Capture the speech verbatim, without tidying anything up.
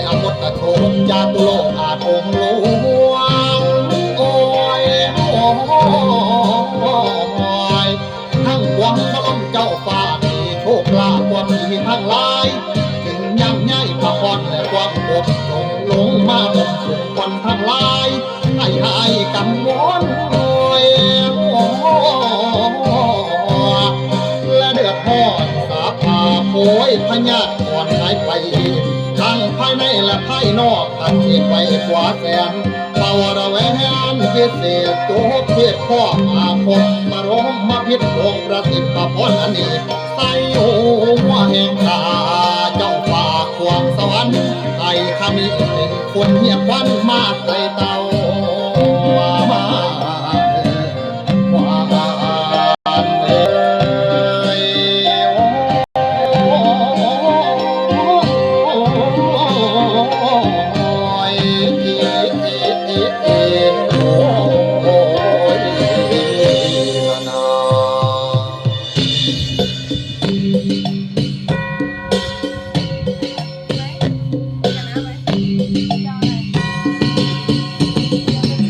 อมตะโชคจาตุโลกอาจองค์หลวง โอ้ย โอ้ย ทั้งปวงพระองค์เจ้าฟ้ามีโชคลาภความดีทั้งหลาย ถึงย่ำย้ายพระพรและความกดจงลงมาบนสุขคนทั้งหลาย ให้หายกังวล และเดือดร้อนสาพาโพยพญาติอ่อนหายไป ทั้งภายในและภายนอก ท่านเทศไว้กว่าแสน ปวารแหวนพิเศษ จบเทศข้ออาคม บรมมาพิษองค์ประสิทธิ์พระพรอันนี้ ใส่หัวแห่งข้าเจ้าฝากควงสวรรค์ ไอ้ขมิเป็นคนเฮียควันมาไต่เต้า